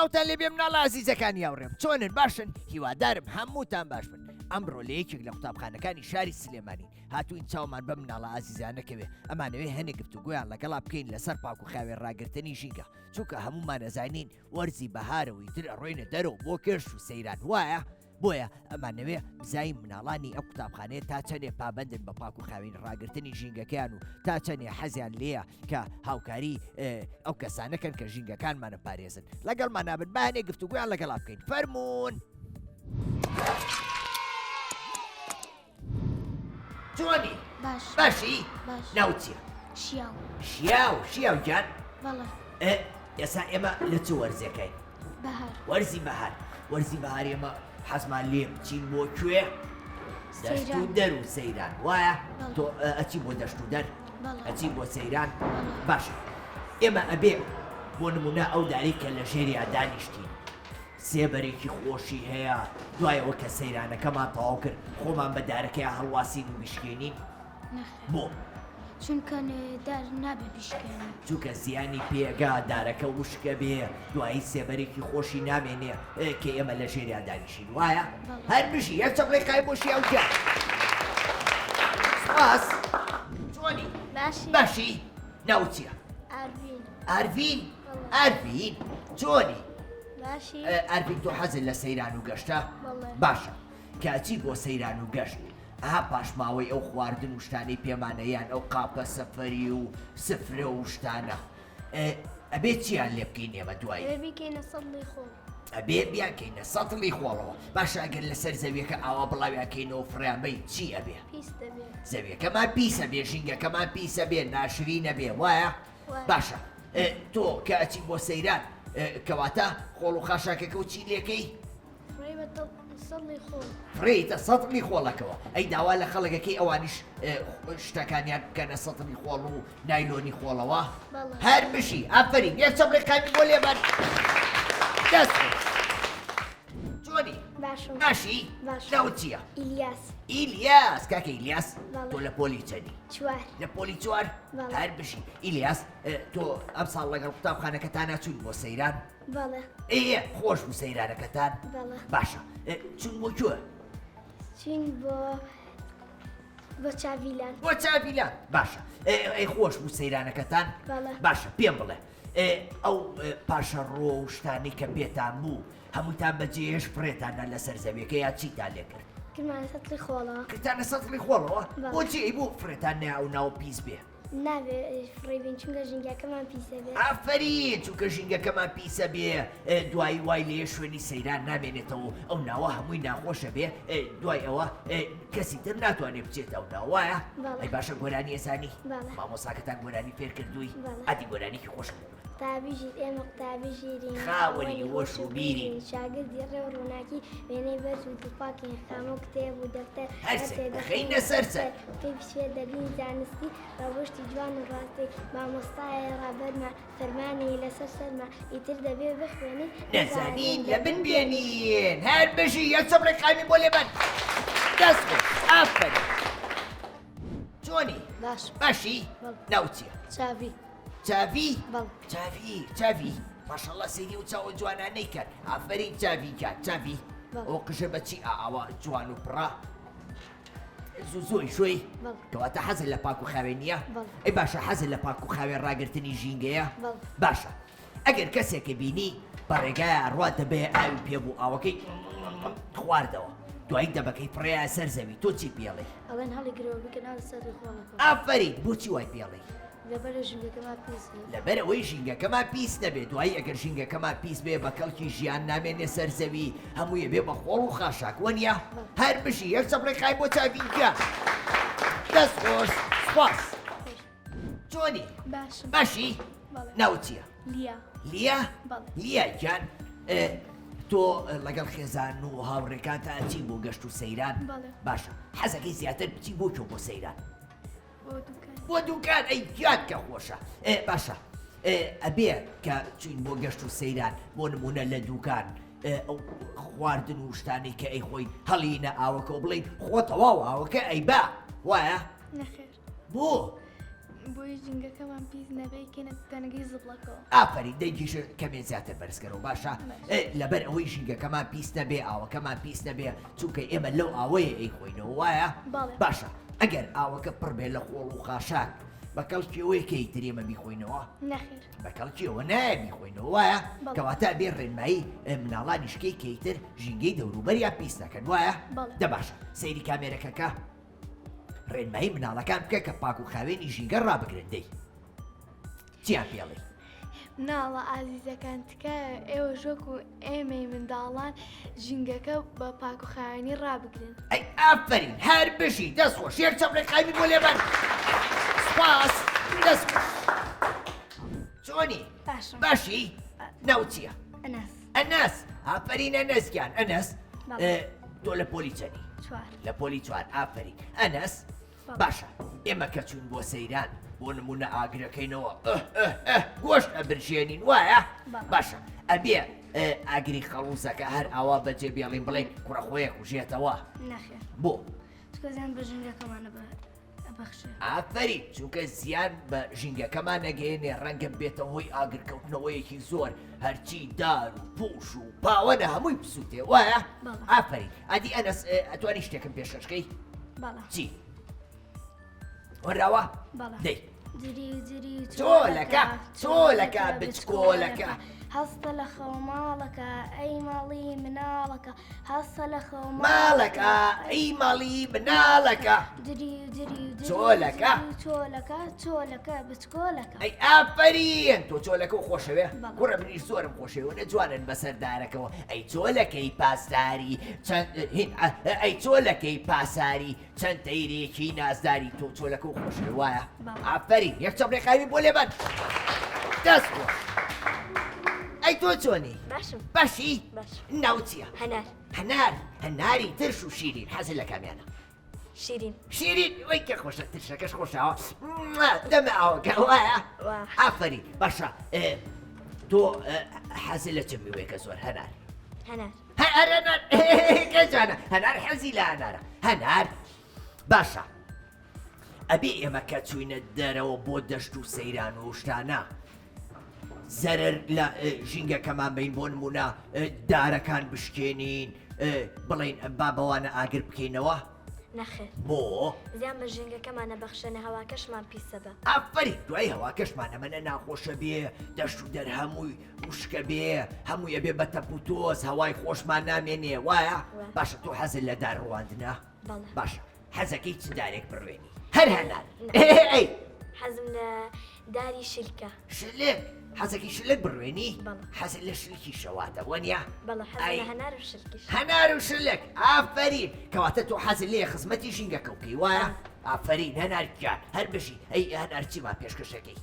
سڵاوتان لێبێ مناڵە ئازیزەکانی هاوڕێم چۆنن باشن هیوادارم هەمووتان باش بن ئەمڕۆ لە یەکێک لە قوتابخانەکانی شاری سلێمانی هاتوین چاومان بەم مناڵە ئازیزانە کەوێ ئەمانەوێ هەنێ گفتوگۆیان لەگەڵا بکەین لەسەر پاک و خاوێن ڕاگرتنی ژینگە چونکە هەموومان ئەزانین وەرزی بەهارە و ئیتر ئەڕۆینە دەرەوە بۆ گەشت و سەیران وایە بۆیە ئەمانەوێ بزانین مناڵانی ئەم قوتابخانەیە تا چەندێ پابەندن بە پاک و خاوێن ڕاگرتنی ژینگەکەیان و تا چەندێ حەزیان لێیە کە هاوکاری ئەو کەسانەکەن کە ژینگەکانمانە پارێزن لەگەڵمان نابن بانێ گفتوگویان لەگەڵا بکەین فەرمونون. چۆنی باش باشی باش ناوت چییە شیاو شیاو شیاو گیان بەڵێ ئێ، ئێستا ئێمە لە چ وەرزێکین بەهار وەرزی بەهار وەرزی بەهار ئێمە حەزمان لێ بچین بۆ کوێ دەشت و سەیران. دەر و سەیران وایە بەڵێ. تۆ ئە، ئەچی بۆ دەشت و دەر بەڵێ. ئەچی بۆ سەیران بەڵێ. باشە ئێمە ئەبێ بۆ نمونە ئەو دارەی کە لە ژێریا دانیشتین سێبەرێکی خۆشی هەیە، دوای ئەوە کە سەیرانەکەمان تەواو کرد خۆمان بە دارەکەیا هەڵواسین و بیشکێنین؟ نەخێر. بۆ؟ چونکە دار نابێ بیشکێنی. چونکە زیانی پێگا، دارەکە وشکە بێ، دوایی سێبەرێکی خۆشی نامێنێ کە ئێمە لە ژێریا دانیشین، وایە؟ بەڵێ. هەر بژی، یەک چەپڵەی قایم بۆ شیاو گیان. سپاس. چۆنی؟ باشی. باشی؟ ناوت چییە؟ ئارڤین. ئارڤین؟ ئارڤین چۆنی؟ باشی. ئارڤین تۆ حەزت لە سەیران و گەشتە؟ بەڵێ. باشە کە ئەچی بۆ سەیران و گەشت ئەها پاشماوەی ئەو خواردن و شتانەی پێمانە یان ئەو قاپە سەفەری و سفرە و شتانە ئەبێ چیان لێ بکەین ئێمە دوایی؟ ئەبێ بیکەینە سەتڵی خۆڵ. ئەبێ بیانکەینە سەتڵی خۆڵەوە. باشە ئەگەر لەسەر زەویەکە ئاوا بڵاویان کەینەوە فڕێیان بەین چی ئەبێ؟ پیس دەبێ. زەویەکەمان پیس ئەبێ ژینگەکەمان پیس ئەبێ ناشرین ئەبێ وایە؟ وایە. باشە تۆ کە ئەچی بۆ سەیران کەواتە خۆڵ و خاشاکەکە و چی لێکەی؟ فڕێی بە سەتڵی خۆڵ. فڕێیتە سەتڵی خۆڵەکەوە. ئەی داوا لە خەڵک ئەکەی ئەوانیش شتەکانیان بکەنە سەتڵی خۆڵ و نایلۆنی خۆڵەوە؟ بەڵێ. هەر بژی ئافەرین یەک چەپڵەی قایمی بۆ لێبەن. دەست خۆش. چۆنی؟ باشم. باشی؟ باشم. ناوت چییە؟ ئیلیاس. ئیلیاس کاکە ئیلیاس بەڵێ. تۆ لە پۆلی چەنی؟ چوار. لە پۆلی چوار؟ بەڵێ. هەر بژی. ئیلیاس تۆ ئەمساڵ لەگەڵ قوتابخانەکەتانا چووی بۆ سەیران؟ بەڵێ. ئێ خۆش بوو سەیرانەکەتان؟ بەڵێ. باشە چوون بۆ کوێ؟ چوین بۆ بۆ چاڤیلان. بۆ چاڤیلان باشە ئەی خۆش بوو سەیرانەکەتان؟ بەڵێ. باشە پێم بڵێ ئەو پاشەڕۆ و شتانەی کە پێتان بوو هەمووتان بەجێهێشت فڕێتان نا لەسەر زەویەکە یا چیتان لێ کرد؟ کردمانە سەتڵی خۆڵەوە. کردتانە سەتڵی خۆڵەوە؟ بەڵێ. بۆچی ئەی بۆ فڕێتان نیا ئەو ناوە پیس بێ؟ نابێ فڕێی بین چونکە ژینگەکەمان پیسە بێ. ئافەرین چونکە ژینگەکەمان پیسە بێ دوایی وای لێ شوێنی سەیران نامێنێتەوە و ئەو ناوە هەمووی ناخۆشە بێ دوای ئەوە کەسی تر ناتوانێ بچێتە ئەو ناوە وایە؟ بەڵێ. ئەی باشە گۆرانی ئەزانی؟ بەڵێ. مامۆستاکەتان گۆرانی فێر کردووی؟ بەڵێ. ئەدی گۆرانیکی خۆشم بۆ بڵێ. قوتابی ژیر ئێمە قوتابی ژیرین خاوەنی هۆش و بیرین شاگردی ڕێ و ڕووناکی وێنەی بەرز و دڵپاکین خامە و کتێب و دەفتەر هەرسێ دەخەینە سەر سەر پێی فێر دەبین زانستی ڕەوشتی جوان و ڕاستی مامۆستایە ڕابەرمان فەرمانی لەسەر سەرمان ئیتر دەبێ بخوێنین نەزانین لە بن بێنین هەر بژی یەک چەپڵەی قایمی بۆ لێبەن دەست خۆش ئافەرین چۆنی باش باشی ناوت چییە چاڤی چاڤی بەڵێ. چاڤی چاڤی ماشەڵڵا سەیری ئەو چاوە جوانانەی کەن ئافەرین چاڤی گیان چاڤی بەڵێ. ئەو قژە بە چی ئاوا جوان و پڕە زوو زووی شوی بەڵێ. کەواتە حەزت لە پاک و خاوێنییە بەڵێ. ئەی باشە حەزت لە پاک و خاوێن ڕاگرتنی ژینگەیە بەڵێ. باشە ئەگەر کەسێکە بینی بە ڕێگایە ئەڕوا دەبەیە ئاوی پێ بوو ئاوەکەی خواردەوە دوایی دەبەکەی فڕێیە سەر زەوی تۆ چی پێڵێی ئەڵێن هەڵیگرەوە بیکە ناو سەری خۆڵەکەوە ئافەرین بۆچی وای پێڵێی لەبەرە ژینگەکەمان پیس بێ. لەبەر ئەوەی ژینگەکەمان پیس نەبێ دوایی ئەگەر ژینگەکەمان پیس بێ بە کەڵکی ژیان نامێنێ سەر زەوی هەمووی ئەبێ بە خۆڵ و خاشاک وەنیە؟ هەر بژی یەک چەپڵەی قایم بۆ چاڤی گیان دەست خۆش سوپاس چۆنی؟ باشم. باشی؟ بەڵێ. ناوت چییە؟ لیا. لیا؟ بەڵێ. لیا گیان تۆ لەگەڵ خێزان و هاوڕێکانتا ئەچی بۆ گەشت و سەیران؟ بەڵێ. باشە حەزەکەی زیاتر بچی بۆ کوێ بۆ سەیران؟ بۆ دوکان. بۆ دوکان ئەی گیان کە خۆشە. ئێ باشە ئەبێ کە چوین بۆ گەشت و سەیران بۆ نمونە لە دوکان ئەو خواردن و شتانەی کە ئەیخۆین هەڵینە ئاوەکە و بڵێین خۆ تەواو ئاوەکە ئەیبا وایە؟ نەخێر. بۆ؟ بۆی ژینگەکەمان پیس نەبێ کەنە تەنەگەی زبڵەکەوە. ئافەرین دەنگیشت کەمێ زیاتر بەرز کەرەوە باشە لەبەر ئەوەی ژینگەکەمان پیس نەبێ ئاوەکەمان پیس نەبێ چونکە ئێمە لەو ئاوەیە ئەیخۆینەوە وایە باشە ئەگەر ئاوەکە پڕ بێ لە خۆڵ و خاشاک بە کەڵکی ئەوەیە کە ئیتر ئێمە بیخۆینەوە؟ نەخێر. بە کەڵکی ئەوە نایە بیخۆینەوە وایە؟ کەواتە ئەبێ ڕێنمایی مناڵانیش کەی کە ئیتر ژینگەی دەوروبەریان پیس نەکەن وایە؟ دە باشە سەیری کامێرەکە کە ڕێنمایی مناڵەکان بکە کە پاک و خاوێنی ژینگە ڕابگرن دەی چیان پێڵێی؟ مناڵە ئازیزەکان تکایە ئێوەش وەکو ئێمەی منداڵان ژینگەکە بە پاک و خاوێنی ڕابگرن. ئەی ئافەرین هەر بژی دەست خۆش یەک چەپڵەی قایمی بۆ لێبەن سپاس دەست خۆش چۆنی باشم باشی ناوت چییە؟ ئەنەس ئەنەس ئافەرین ئەنەس گیان ئەنەس تۆ لە پۆلی چەنی؟ چوار لە پۆلی چوار ئافەرین ئەنەس باشە ئێمە کە چوون بۆ سەیران بۆ نمونە ئاگرەکەینەوە گۆشت ئەبرژێنین وایە باشە ئەبێ ئاگری خەڵوزەکە هەر ئاوا بەجێ بێڵین بڵێن کوڕە خۆیە کوژێتەوە بۆ زیان بە ژینگەکەمانە بەخشێ ئافەرین چونکە زیان بە ژینگەکەمان نەگەیەنێ ڕەنگە بێتە هۆی ئاگرکەوتنەوەیەکی زۆر هەرچی دار و پوش و پاوەنە هەمووی بسووتێ وایە ئافەرین ئەدی ئەنەس ئەتوانی شتێکم پێشکەشکەی چی وەراوە دەی چۆلەکە چۆلەکە بچکۆلەکە هەستە لە خەو ماڵەکە ئەی ماڵی مناڵەکە هەستە لە خەو ماڵەکە ئەی ماڵی مناڵەکە دری دری چۆلەکە چۆلەکە چۆلەکە بچکۆلەکە ئەی ئافەرین تۆ چۆلەکە و خۆشەوێ کوڕە منیش زۆرم خۆشەوێ نە جوانن بەسەر دارەکەوە ئەی چۆلەکەی پاسداری چەند هین ئەی چۆلەکەی پاساری چەند تەیرێکی نازداری تۆ چۆلەکە و خۆشەوێ وایە ئافەرین یەک چەپڵەی قایمی بۆ لێبەن دەست خۆش ئەی تۆ چۆنی باشم باشی ناو چییە هەنار هەنار هەناری ترش و شیرین حەزت لە کامیانە شیرین شیرین وەی کە خۆشە ترشەکەش خۆشەوە دەمە ئاوەکە وایە ئافەرین باشە تۆ حەزی لە چ میوەیەکە زۆر هەنار هەنار هەر هەنار کە جوانە هەنار حەزی لە هەنارە هەنار باشە ئەبێ ئێمە کە چوینە دەرەوە بۆ دەشت و سەیران و شتانە زەرەر لە ژینگەکەمان بین بۆ نمونە دارەکان بشکێنین بڵێین با بەوانە ئاگر بکەینەوە؟ نەخێر. بۆ؟ زیان بە ژینگەکەمان ئەبەخشێ نە هەواکەشمان پیسە بە. ئافەرین دوای هەواکەشمان ئەمەنە ناخۆشە بێ دەشت و دەر هەمووی وشکە بێ هەمووی ئەبێ بە تەپ و تۆز هەوای خۆشمان نامێنێ وایە؟ باشە تۆ حەزت لە دار ڕواندنە؟ بەڵێ. باشە حەزەکەی چ دارێک بڕوێنی؟ هەر هەنار. ئەی. حەزم لە داری شلکە. شلک حەزەکی شلک بڕوێنی؟ بەڵێ. حەزت لە شلکی شەواتە وەنیە؟ بەڵێ حەزم ئەی. لە هەنار و شلکیش. هەنار و شلک ئافەرین کەواتە تۆ حەزت لێیە خزمەتی ژینگەکە بکەی وایە؟ ئافەرین هەنار گیان هەر بژی ئەی هەنار چیمان پێشکەشەکەی؟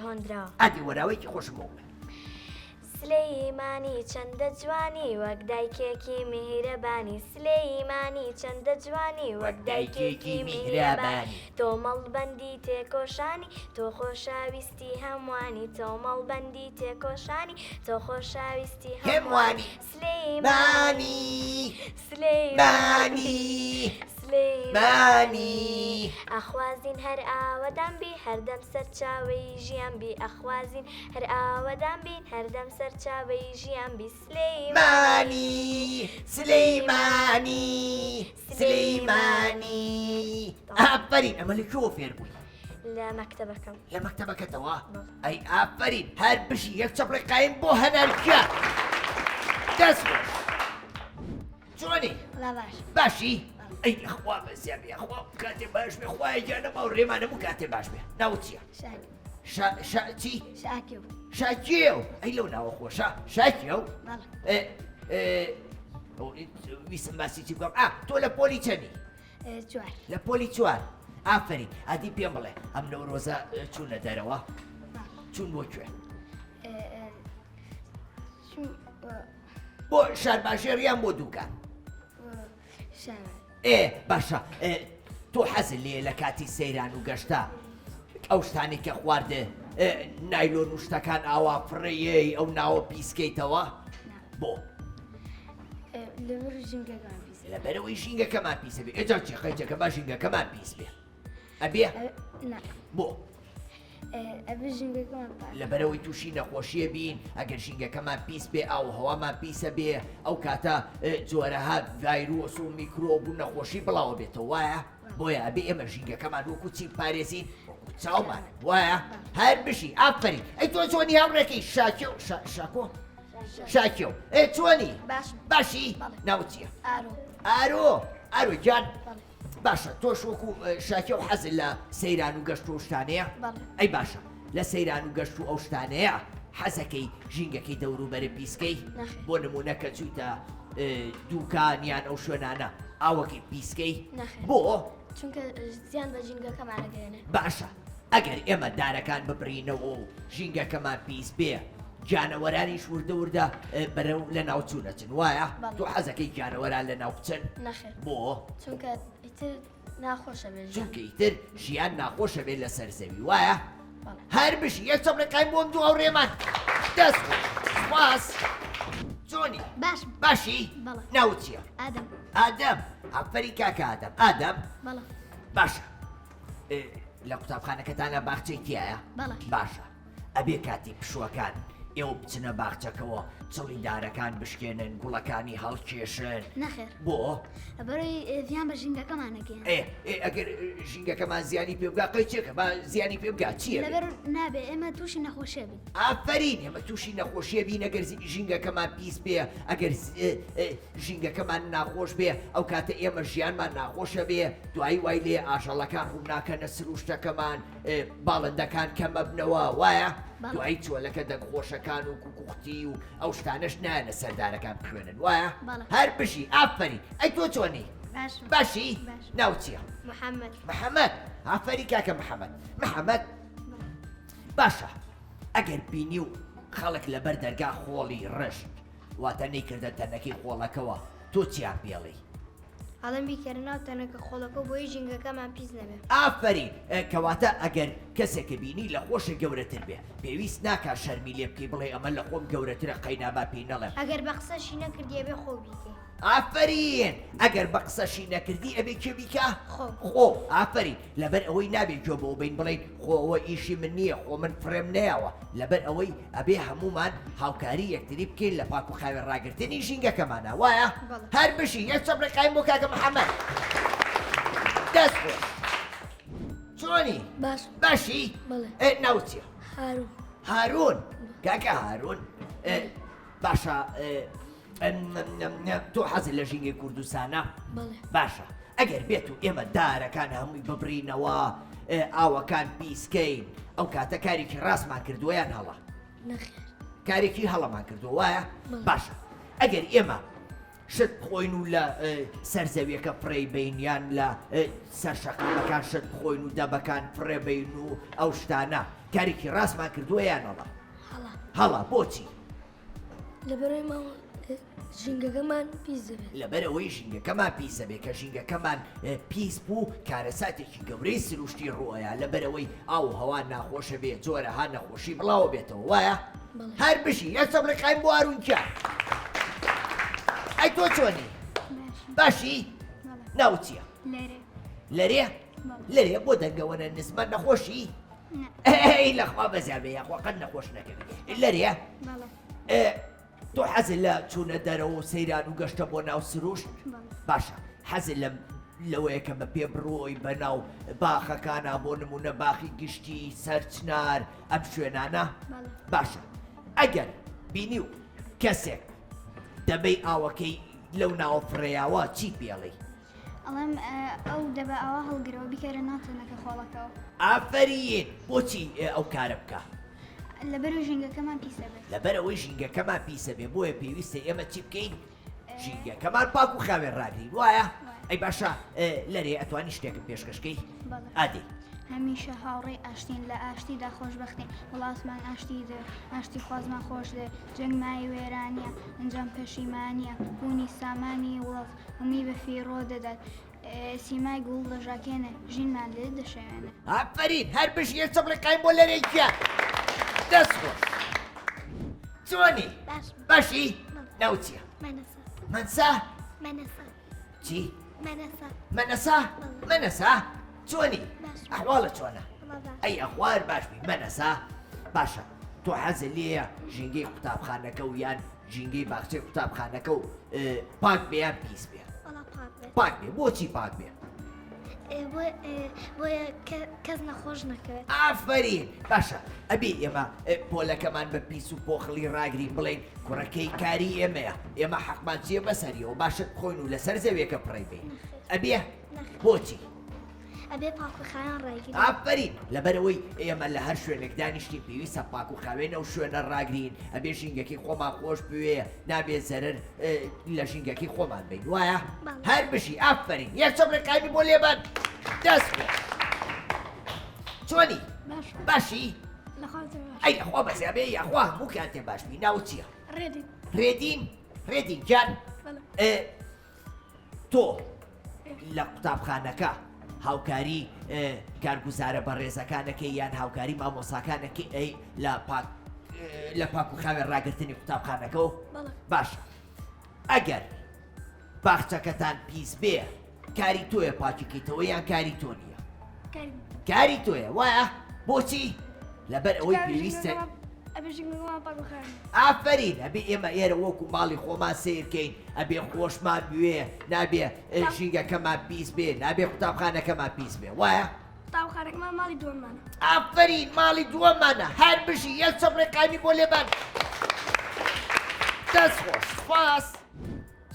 هۆنراوە. ئەدی وەراوەیەکی خۆشم بۆ بڵێ. سلێمانی چەندە جوانی وەک دایکێکی میهرەبانی سلێمانی چەندە جوانی وەک دایکێکی میهرەبانی تۆ مەڵبەندی تێکۆشانی تۆ خۆشەویستی هەمووانی تۆ مەڵبەندی تێکۆشانی تۆ خۆشەویستی هەمووانی سلێمانی سلێمانی سلێمانی ئەخوازین هەر ئاوەدان بی هەردەم سەرچاوەی ژیان بی ئەخوازین هەر ئاوەدان بین هەردەم سەرچاوەی ژیان بی سلێمانی سلێمانی سلێمانی ئافەرین ئەمە لە کوێوە فێر بووی؟ لە مەکتەبەکەم. لە مەکتەبەکەتەوە؟ ئەی ئافەرین هەر بژی یەک چەپڵەی قایم بۆ هەنارکە دەست خۆش چۆنی؟ وەڵا باش. باشی؟ ئەی خوا بەزیا بێ خوا کاتێ باش بێ خوایە گیانە ماو ڕێمانە بوو کاتێ باش بێ ناوت چییە؟ شاکێو. شا شا چی؟ شاکێو. شاکێو ئەی لەو ناوە خۆشە شاکێو؟ بەڵێ. ئێ ئێ ویستم باسی چی بکەم ئا تۆ لە پۆلی چەنی؟ چوار. لە پۆلی چوار ئافەرین ئەدی پێم بڵێ ئەم نەورۆزە چوونە دەرەوە؟ چوون بۆ کوێ؟ بۆ شارباژێڕ یان بۆ دوکان؟ ئێ باشە تۆ حەزت لێیە لە کاتی سەیران و گەشتە ئەو شتانەی کە خواردێ نایلۆن و شتەکان ئاوا فڕێیەی ئەو ناوە پیسکەیتەوە؟ بۆ؟ لەبەر ژینگەکەمان پیس لەبەرەوەی ژینگەکەمان پیسە بێ ئێجا چی قەیچەکە با ژینگەکەمان پیس بێ ئەبێ؟ نا بۆ؟ ئەبێ ژینگەکەمان پاک. لەبەرئەوەی تووشی نەخۆشیە بین ئەگەر ژینگەکەمان پیس بێ ئاو و هەوامان پیسە بێ ئەو کاتە جۆرەها ڤایرۆس و میکرۆب و نەخۆشی بڵاوە بێتەوە وایە بۆیە ئەبێ ئێمە ژینگەکەمان وەکو چی پارێزین وەکو چاومان وایە هەر بژی ئافەرین ئەی تۆ چۆنی هاوڕێکەی شاکێ و شاکۆ شاکێ و ئێ چۆنی باشی ناوت چییە ئارۆ ئارۆ گیان باشە تۆش وەکو شاکێ و حەزت لە سەیران و گەشت و شتانەیە ئەی باشە لە سەیران و گەشت و ئەو شتانەیە حەزەکەی ژینگەکەی دەوروبەرە پیسکەی بۆ نمونە کە چوویتە دوکان یان ئەو شوێنانە ئاوەکەی پیسکەی بۆ چونکە زیان بە ژینگەکەمانەگەێنێ باشە ئەگەر ئێمە دارەکان ببرینەوە و ژینگەکەمان پیس بێ گیانەوەرانیش وردە وردە بەرەو لە ناوچوون ئەچن وایە؟ تۆ حەزەکەی گیانەوەران لە ناو بچن؟ نەخێر. بۆ؟ چونکە ئیتر ناخۆشە بێ ژیان. چونکە ئیتر ژیان ناخۆشە بێ لەسەر زەوی وایە؟ هەر بژی یەک چەپڵی قایم بۆم دوو هاوڕێمان دەست خۆش سوپاس چۆنی؟ باشم. باشی؟ بەڵێ. ناوت چییە؟ ئادەم. ئادەم ئافەرین کاکە ئادەم ئادەم بەڵێ. باشە لە قوتابخانەکەتانە باخچەی تایە؟ بەڵێ. باشە ئەبێ کاتی پشووەکان ئێوە بچنە باخچەکەوە چڵی دارەکان بشکێنن گوڵەکانی هەڵکێشن؟ نەخێر. بۆ؟ لەبەرئەوەی زیان بە ژینگەکەمان ئەگەیەنن. ئێ ئێ ئەگەر ژینگەکەمان زیانی پێ بگا قەی چێکە با زیانی پێ بگا چییە؟ لەبەر نابێ ئێمە تووشی نەخۆشیە بین. ئافەرین ئێمە تووشی نەخۆشیە بین ئەگەر ژینگەکەمان پیس بێ ئەگەر ژینگەکەمان ناخۆش بێ ئەو کاتە ئێمە ژیانمان ناخۆشە بێ دوایی وای لێ ئاژەڵەکان ڕووناکەنە سروشتەکەمان باڵندەکان کەمەبنەوە وایە؟ دوایی چۆلەکە دەنگخۆشەکان و کوکوختی و ئەو شتانەش نایەنە سەردارەکان بخوێنن وایە؟ هەر بژی ئافەرین ئەی تۆ چۆنی؟ باشی؟ ناوت چییە؟ محەممەد محەممەد ئافەری کاکە محەممەد محەممەد باشە ئەگەر بینی و خەڵک لەبەر دەرگا خۆڵی ڕشت واتە نەیکردە تەنەکەی خۆڵەکەوە تۆ چیان پێڵی؟ ئەڵێم بیکەرە ناو تەنەکە خۆڵەکە بۆی ژینگەکەمان پیس نەبێ. ئافەرین کەواتە ئەگەر کەسێکە بینی لە خۆشت گەورەتر بێ پێویست ناکا شەرمی لێ بکەی بڵێی ئەمە لە خۆم گەورەترە قەینا با پێی نەڵێم. ئەگەر بە قسەشی نەکردی ئەبێ خۆو بیکەی. ئافەرین ئەگەر بە قسەشی نەکردی ئەبێ کێ بیکا؟ خۆو. خۆو ئافەرین لەبەر ئەوەی نابێ گوێ بەوە بەین بڵێین خۆ ئەوە ئیشی من نییە خۆ من فڕێم نەیاوە لەبەر ئەوەی ئەبێ هەموومان هاوکاری یەکتری بکەین لە پاک و خاوێن ڕاگرتنی ژینگەکەمانا وایە؟ بەڵێ. هەر بژی یەک چەپڵی قایم بۆ کاکە محەمەد دەست خۆش چۆنی؟ باش. باشی؟ بەڵێ. ئێ ناوت چییە؟ هارون. هارون کاکە هارون ئێ باشە ئێ تۆ حەزت لە ژینگەی کوردستانە؟ بەڵێ. باشە ئەگەر بێت و ئێمە دارەکان هەمووی ببڕینەوە ئاوەکان پیسکەین ئەو کاتە کارێکی ڕاستمان کردووە یان هەڵە؟ نەخێر. کارێکی هەڵەمان کردووە وایە؟ باشە ئەگەر ئێمە شت بخۆین و لە سەر زەویەکە فڕێی بین یان لە سەر شەقامەکان شت بخۆین و دەبەکان فڕێ بین و ئەو شتانە کارێکی ڕاستمان کردووە یان هەڵە؟ هەڵە. هەڵە بۆچی؟ لەبەرئەوەی ماڵ ژینگەکەمان پیس دەبێت. لەبەرئەوەی ژینگەکەمان پیس دەبێت، کە ژینگەکەمان پیس بوو کارەساتێکی گەورەی سروشتی ڕووئەیا، لەبەرئەوەی ئاو و هەوا ناخۆشە بێ جۆرەها نەخۆشی بڵاوە بێتەوە وایە؟ بەڵێ. هەر بژی یەک چەپڵی قایم بۆ هارون گیان. ئەی تۆ چۆنی؟ باشم. باشی؟ بەڵێ. ناوت چییە؟ لەرێ. لەرێ؟ بەڵێ. لەرێ بۆ دەنگەوەنە نزمە نەخۆشی؟ نا. ئەی لەخوا بەزیاد بێ یاخوا قەت نەخۆش نەکەوی. لەرێ؟ بەڵێ. تۆ حەزت لە چوونە دەرەوە و سەیران و گەشتە بۆ ناو سروشت؟ باشە حەزت لە لەوەیە کە بە پێ بڕۆی بە ناو باخەکانا بۆ نمونە باخی گشتی سەرچنار ئەم شوێنانە؟ باشە ئەگەر بینی و کەسێک دەبەی ئاوەکەی لەو ناوە فڕێیاوە چی پێڵی؟ ئەڵێم ئەو دەبە ئاوا هەڵگرەوە بیکەرە ناو تەنەکە خۆڵەکەوە. ئافەرین بۆچی ئەو کارە بکا؟ لەبەرئەوەی ژینگەکەمان پیسە بێت. لەبەرئەوەی ژینگەکەمان پیسە بێ بۆیە پێویستە ئێمە چی بکەین؟ ژینگەکەمان پاک و خاوێن ڕاگرین وایە؟ ئەی باشە لەرێ ئەتوانی شتێکم پێشکەش کەی؟ بەڵێ. ئادەی. هەمیشە هاوڕێی ئاشتین لە ئاشتیدا خۆشبەختین وڵاتمان ئاشتی دەوێ ئاشتیخوازمان خۆش دەوێ جەنگ مایەی وێرانییە ئەنجام پەشیمانییە بوونی سامانی وڵات هەمووی بە فیڕۆ دەدات سیمای گوڵ دەژاکێنێ ژینمان لێ دەشێوێنێ. ئافەرین هەر بژی یەک چەپڵی قایم بۆ لەرێ گیان دەست خۆش چۆنی باشم. باشی بەڵێ. ناوت چییە مەنەسە. مەنسا مەنەسە. چی مەنەسە. مەنەسا بەڵێ. مەنەسا چۆنی باشم. ئەحواڵت چۆنە؟ ئەی ئەخوا هەر باش بی مەنەسا باشە تۆ حەزت لێیە ژینگەی قوتابخانەکە و یان ژینگەی باخچەی قوتابخانەکە و پاک بێ یان پیس بێ؟ پاک بێ بۆچی پاک بێ؟ بۆیە کەس نەخۆش نەکەوێت. ئافەرین باشە ئەبێ ئێمە پۆلەکەمان بە پیس و پۆخڵی ڕاگرین بڵێین کوڕەکەی کاری ئێمەیە ئێمە حەقمان چییە بەسەریەوە باشە بخۆین و لەسەر زەویەکە پڕی بین ئەبێ بۆچی؟ ئەبێ پاک و خاوێن ڕایگرین. ئافەرین لەبەرئەوەی ئێمە لە هەر شوێنێک دانیشتین پێویستە پاک و خاوێن ئەو شوێنە ڕاگرین ئەبێ ژینگەکەی خۆمان خۆش بوێ نابێ زەرەر لە ژینگەکەی خۆمان بین وایە هەر بژی ئافەرین یەک چەپڵی قایمی بۆ لێبان دەست خۆش چۆنی باشی ئەی لەخوا بەزیا بێ یاخوا هەموو کاتێ باش بی ناوت چییە ڕێدین ڕێدین ڕێدین گیان تۆ لە قوتابخانەکە هاوکاری کارگوزارە بەڕێزەکانەکەی یان هاوکاری مامۆساکانەکەی ئەی لە پاک لە پاک و خاوێن ڕاگرتنی قوتابخانەکە و باشە ئەگەر باخچەکەتان پیس بێ کاری تۆیە پاکیکەیتەوە یان کاری تۆ نییە کاری تۆیە وایە بۆچی لەبەر ئەوەی پێویستە ئافەرین ئەبێ ئێمە ئێرە وەکو ماڵی خۆمان سەیرکەین ئەبێ خۆشمان بوێ نابێ ژینگەکەمان پیس بێ نابێ قوتابخانەکەمان پیس بێ وایە؟ قوتابخانەکەمان ماڵی دووەممانە. ئافەرین ماڵی دووەممانە هەر بژی یەک چەپڵەی قایمی بۆ لێبان دەست خۆش سوپاس.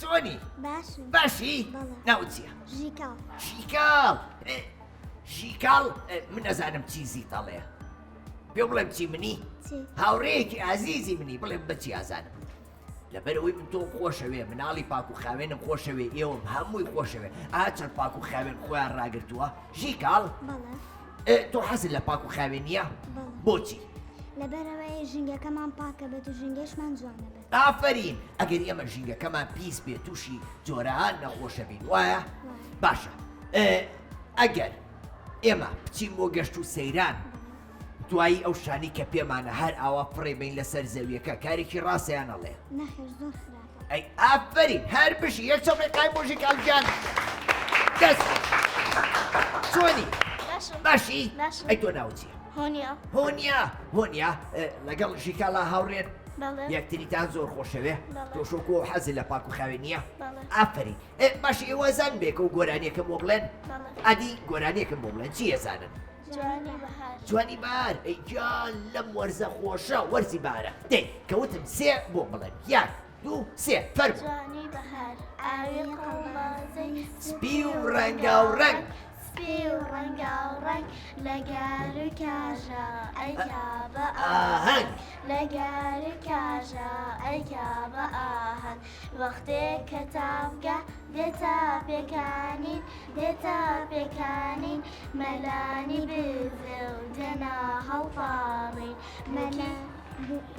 چۆنی؟ باشم. باشی؟ بەڵێ. ناوت چییە؟ ژیکاڵ. ژیکاڵ ژیکاڵ من ئەزانم چی زیتەڵەیە پێ بڵێم چی منی؟ چی؟ هاوڕێیەکی ئازیزی منی بڵێم بە چی ئازانم لەبەرئەوەی من تۆم خۆشەوێ مناڵی پاک و خاوێنم خۆشەوێ ئێوەم هەمووی خۆشەوێ ئا چەند پاک و خاوێن خۆیان ڕاگرتووە ژیکاڵ بەڵێ. تۆ حەزت لە پاک و خاوێنییە؟ بەڵێ. بۆچی؟ لەبەرئەوەی ژینگەکەمان پاکە بێت و ژینگەیشمان جوانە بێت. ئافەرین ئەگەر ئێمە ژینگەکەمان پیس بێت تووشی جۆرەها نەخۆشەبین وایە؟ باشە ئەگەر ئێمە بچین بۆ گەشت و سەیران دوایی ئەو شتانەی کە پێمانە هەر ئاوا فڕێ بین لەسەر زەویەکە کارێکی ڕاستە یان ئەڵێ؟ نەخێر زۆر خراپە. ئەی ئافەرین هەر بژی یەک چەپڵەی قایم بۆ ژیکال گیان دەست خۆش. چۆنی؟ باشم. باشی؟ باشم. ئەی تۆ ناوت چییە؟ هۆنیا. هۆنیا هۆنیا لەگەڵ ژیکالا هاوڕێن؟ بەڵێ. یەکتریتان زۆر خۆشەوێ؟ بەڵێ. تۆش وەکو ئەو حەزت لە پاک و خاوێنییە؟ بەڵێ. ئافەرین. باشە ئێوە ئەزانن بەیەکەوە گۆرانییەکەم بۆ بڵێن؟ بەڵێ. ئەدی گۆرانییەکم بۆ بڵێن چی ئەزانن؟ جوانی بەهار. جوانی بەهار ئەی گیان لەم وەرزە خۆشە وەرزی بەهارە دەی کەوتم سێ بۆم بڵێن یەک دوو سێ فەرموو. جوانی بەهار ئاوی قەڵمازەی سپی و ڕەنگاو ڕەنگ. سپی و ڕەنگاو ڕەنگ لە گار و کاژا ئەیکا بە ئاهەنگ لە گار و کاژا ئەیکا بە ئاهەنگ وەختێ کە تاڤگە دێتە پێکانین دێتە پێکانین مەلانی بزە و دێنە هەڵپاڕین مەلا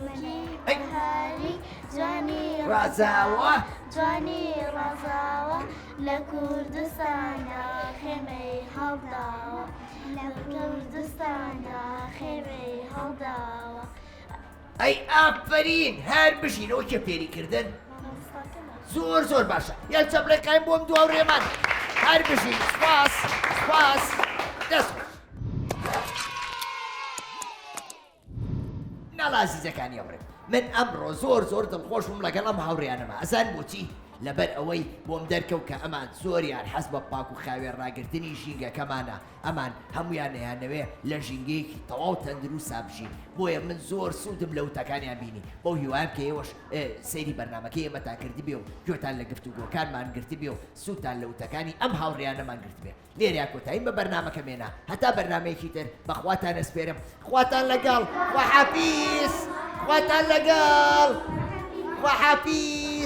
مەلی بەهاری جوانی ڕازاوە جوانی ڕازاوە لە کوردستانا خێمەی هەڵداوە لە کوردستانا خێمەی هەڵداوە. ئەی ئافەرین هەر بژین ئەوە کێ فێری کردن زۆر زۆر باشە یان چەپڵەی قایم بۆم دوا و ڕێمان هەر بژین سپاس سپاس دەست خۆش مناڵە ئازیزەکانی هاوڕێم من ئەمڕۆ زۆر زۆر دڵخۆش بووم لەگەڵ ئەم هاوڕێیانەما ئەزان بۆچی لەبەر ئەوەی بۆم دەرکەوت کە ئەمان زۆریان حەز بە پاک و خاوێن ڕاگرتنی ژینگەکەمانە ئەمان هەموویان ئەیانەوێ لە ژینگەیەکی تەواو تەندروستا بژین بۆیە من زۆر سوودم لە وتەکانیان بینی بەو هیوایەم کە ئێوەش سەیری بەرنامەکەی ئێمەتان کردبێ و گوێتان لە گفتوگۆکانمان گرتبێ و سوودتان لە وتەکانی ئەم هاوڕێیانەمان گرتبێ لێرەیا کۆتاییم بە بەرنامەکەم هێنا هەتا بەرنامەیەکی تر بەخواتان ئەسپێرم خواتان لەگەڵ خواحافیز خواتان لەگەڵ خواحافیز.